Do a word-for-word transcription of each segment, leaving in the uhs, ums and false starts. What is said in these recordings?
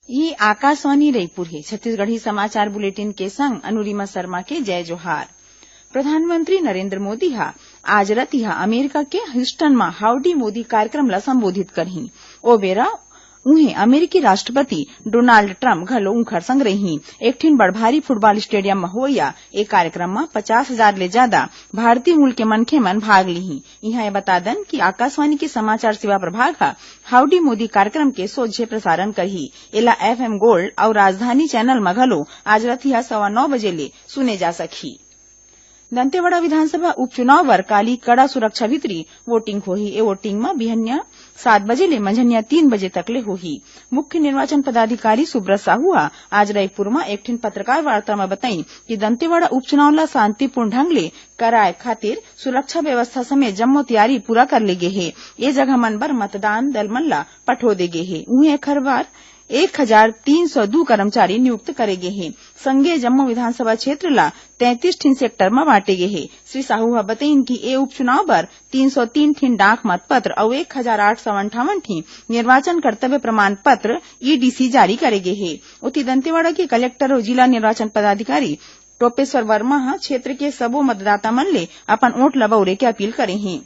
ये आकाशवाणी रईपुर हे। छत्तीसगढ़ी समाचार बुलेटिन के संग अनुरिमा शर्मा के जय जोहार। प्रधानमंत्री नरेंद्र मोदी ह आज रतिहा अमेरिका के ह्यूस्टन म हाउडी मोदी कार्यक्रम ल संबोधित करही। ओ बेरा उहें अमेरिकी राष्ट्रपति डोनाल्ड ट्रंप घलो उंखर संग रही। एक ठिन बड़ भारी फुटबॉल स्टेडियम म होवइया ए कार्यक्रम म पचास हजार ले जादा भारतीय मूल के मनखे मन भाग लिही। इहां ये बता दन कि आकाशवाणी के समाचार सेवा प्रभाग ह हाउडी मोदी कार्यक्रम के सोझे प्रसारण करही। एला एफएम गोल्ड अउ राजधानी चैनल म घलो आज रतिहा सवा नौ बजे ले सुने जा सकही। दंतेवाड़ा विधानसभा उपचुनाव बर काली कड़ा सुरक्षा भीतरी वोटिंग होही। ए वोटिंग म बिहनिया सात बजे ले मंझनिया तीन बजे तक ले होही। मुख्य निर्वाचन पदाधिकारी सुब्रत साहू ह आज रईपुर म एक ठिन पत्रकार वार्ता म बताइन कि दंतेवाड़ा उपचुनाव ल शांतिपूर्ण ढंग ले कराए खातिर सुरक्षा व्यवस्था समेत जम्मो तैयारी पूरा कर ले गे हे। ए जगह मन बर मतदान दल मन ल पठो दे गे हे। उहें एखर बर एक हजार तीन सौ दू कर्मचारी नियुक्त करे गे हे। संगे जम्मो विधानसभा क्षेत्र ल तैंतीस ठिन सेक्टर म बांटे गे हे। श्री साहू ह बतइन कि ए उपचुनाव बर तीन सौ तीन ठिन डाक मतपत्र अउ एक हजार आठ सौ अंठावन ठिन निर्वाचन कर्तव्य प्रमाण पत्र, ईडीसी, जारी करे गे हे। ओती दंतेवाड़ा के कलेक्टर अउ जिला निर्वाचन पदाधिकारी टोपेश्वर वर्मा ह क्षेत्र के सबो मतदाता मन ले अपन वोट ल बउरे के अपील करे हे।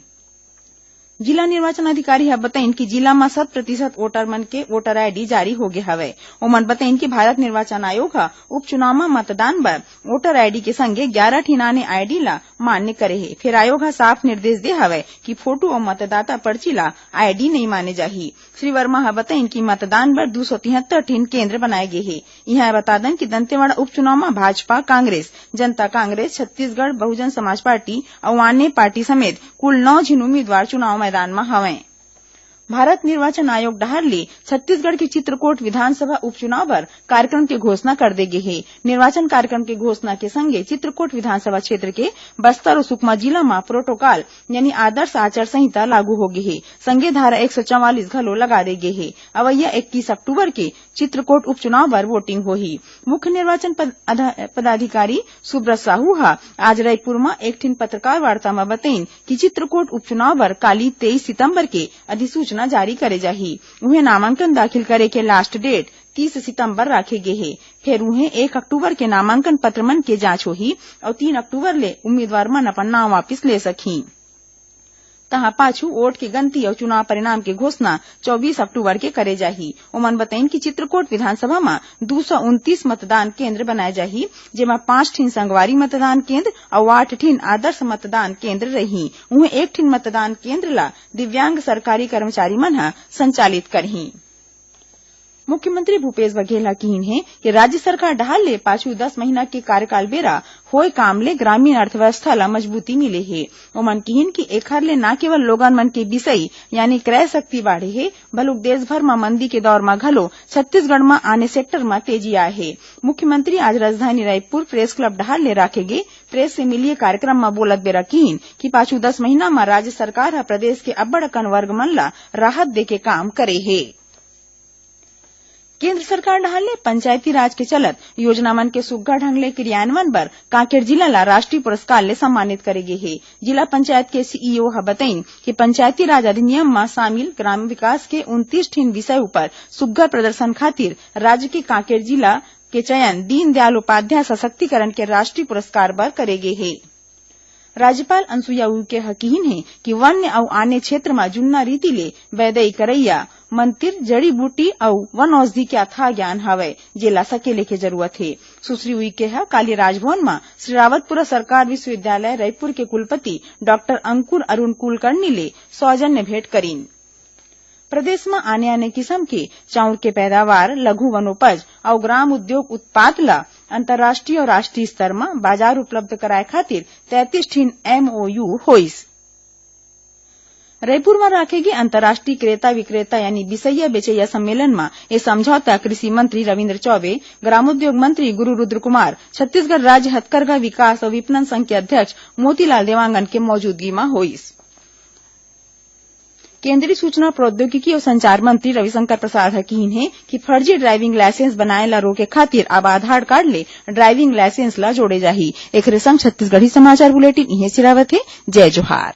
जिला निर्वाचन अधिकारी ह बतइन कि जिला म शत प्रतिशत वोटर मन के वोटर आईडी जारी होगे हवय। ओमन बतइन कि भारत निर्वाचन आयोग ह उपचुनाव म मतदान बर वोटर आईडी के संगे ग्यारह ठिन आने आईडी ल मान्य करे हे। फेर आयोग ह साफ निर्देश दे हवय कि फोटो अउ मतदाता पर्ची ल आईडी नइ माने जाही। श्री वर्मा ह बतइन कि मतदान बर दू सौ तिहत्तर ठिन केंद्र बनाए गे हे। इहां बता दन कि दंतेवाड़ा उपचुनाव म भाजपा, कांग्रेस, जनता कांग्रेस, छत्तीसगढ़ बहुजन समाज पार्टी अउ आने पार्टी समेत कुल नौ झिन उम्मीदवार चुनाव मैदान म हवंय। भारत निर्वाचन आयोग डहार ले छत्तीसगढ़ के चित्रकोट विधानसभा उपचुनाव बर कार्यक्रम के घोषणा कर दे गे हे। निर्वाचन कार्यक्रम के घोषणा के संगे चित्रकोट विधानसभा क्षेत्र के बस्तर अउ सुकमा जिला म प्रोटोकॉल यानी आदर्श आचार संहिता लागू हो गे हे। संगे धारा एक सौ चवालीस घलो लगा दे गे हे। अवइया इक्कीस अक्टूबर के चित्रकोट उपचुनाव बर वोटिंग होही। मुख्य निर्वाचन पद-, अधा-, पदाधिकारी सुब्रत साहू ह आज रईपुर म एक ठिन पत्रकार वार्ता म बतइन कि चित्रकोट उपचुनाव बर काली तेईस सितंबर के अधिसूचना जारी करे जाही। उहें नामांकन दाखिल करे के लास्ट डेट तीस सितंबर राखे गे हे। फेर उहें एक अक्टूबर के नामांकन पत्र मन के जांच होही अउ तीन अक्टूबर ले उम्मीदवार मन अपन नांव वापिस ले सकही। तहां पाछू वोट के गनती अउ चुनाव परिणाम के घोषणा चौबीस अक्टूबर के करे जाही। ओमन बतइन कि चित्रकोट विधानसभा म दू सौ उनतीस मतदान केंद्र बनाए जाही, जेमा पांच ठिन संगवारी मतदान केंद्र अउ आठ ठिन आदर्श मतदान केंद्र रही। उहें एक ठिन मतदान केंद्र ला दिव्यांग सरकारी कर्मचारी मन ह संचालित करही। मुख्यमंत्री भूपेश बघेल ह किहिन हे कि राज्य सरकार डहार ले पाछू दस महीना के कार्यकाल बेरा होए काम ले ग्रामीण अर्थव्यवस्था ल मजबूती मिले हे। ओमन किहिन कि एखर ले न केवल लोगन मन के बिसई यानी क्रय शक्ति बाढ़े हे, बलुक देश भर म मंदी के दौर म घलो छत्तीसगढ़ म आने सेक्टर म तेजी आए हे। मुख्यमंत्री आज राजधानी रायपुर प्रेस क्लब डहार ले राखे गे प्रेस से मिलिए कार्यक्रम म बोलत बेरा किहिन कि पाछू दस महीना म राज्य सरकार ह प्रदेश के अब्बड़ अकन वर्ग मन ल राहत देके काम करे हे। केंद्र सरकार डहार ले पंचायती राज के चलत योजना मन के सुग्घर ढंग ले क्रियान्वयन बर कांकेर जिला ला राष्ट्रीय पुरस्कार ले सम्मानित करे गे हे। जिला पंचायत के सीईओ ह बतइन कि पंचायती राज अधिनियम म शामिल ग्राम विकास के उनतीस ठिन विषय ऊपर सुग्घर प्रदर्शन खातिर राज्य के कांकेर जिला के चयन दीनदयाल उपाध्याय सशक्तिकरण के राष्ट्रीय पुरस्कार बर करे गे हे। राज्यपाल अनुसुईया उइके ह किहिन हे कि वन अउ आने क्षेत्र म जुन्ना रीति ले वैदई करइया मंतिर, जड़ी बूटी अउ वन औषधि के अथाह ज्ञान हवय, जेला सकेले के जरूरत हे। सुश्री उइके ह काली राजभवन म श्री रावतपुरा सरकार विश्वविद्यालय रईपुर के कुलपति डॉक्टर अंकुर अरुण कुलकर्णी ले सौजन्य भेंट करिन। प्रदेश म आने-आने किसम के चाउर के पैदावार, लघु वनोपज अउ ग्राम उद्योग उत्पाद ल अंतर्राष्ट्रीय अउ राष्ट्रीय स्तर म बाजार उपलब्ध कराए खातिर तैंतीस ठिन एमओयू होइस। रईपुर म राखे गे अंतर्राष्ट्रीय क्रेता विक्रेता यानी बिसइया बेचइया सम्मेलन म ए समझौता कृषि मंत्री रविंद्र चौबे, ग्रामोद्योग मंत्री गुरु रुद्र कुमार, छत्तीसगढ़ राज्य हथकरघा विकास अउ विपणन संघ के अध्यक्ष मोतीलाल देवांगन के मौजूदगी म होइस। केंद्रीय सूचना प्रौद्योगिकी अउ संचार मंत्री रविशंकर प्रसाद ह किहिन हे कि फर्जी ड्राइविंग लाइसेंस बनाए ला रोके खातिर अब आधार कार्ड ले ड्राइविंग लाइसेंस ला जोड़े जाही। एखरे संग छत्तीसगढ़ी समाचार बुलेटिन इहें सिरावत हे। जय जोहार।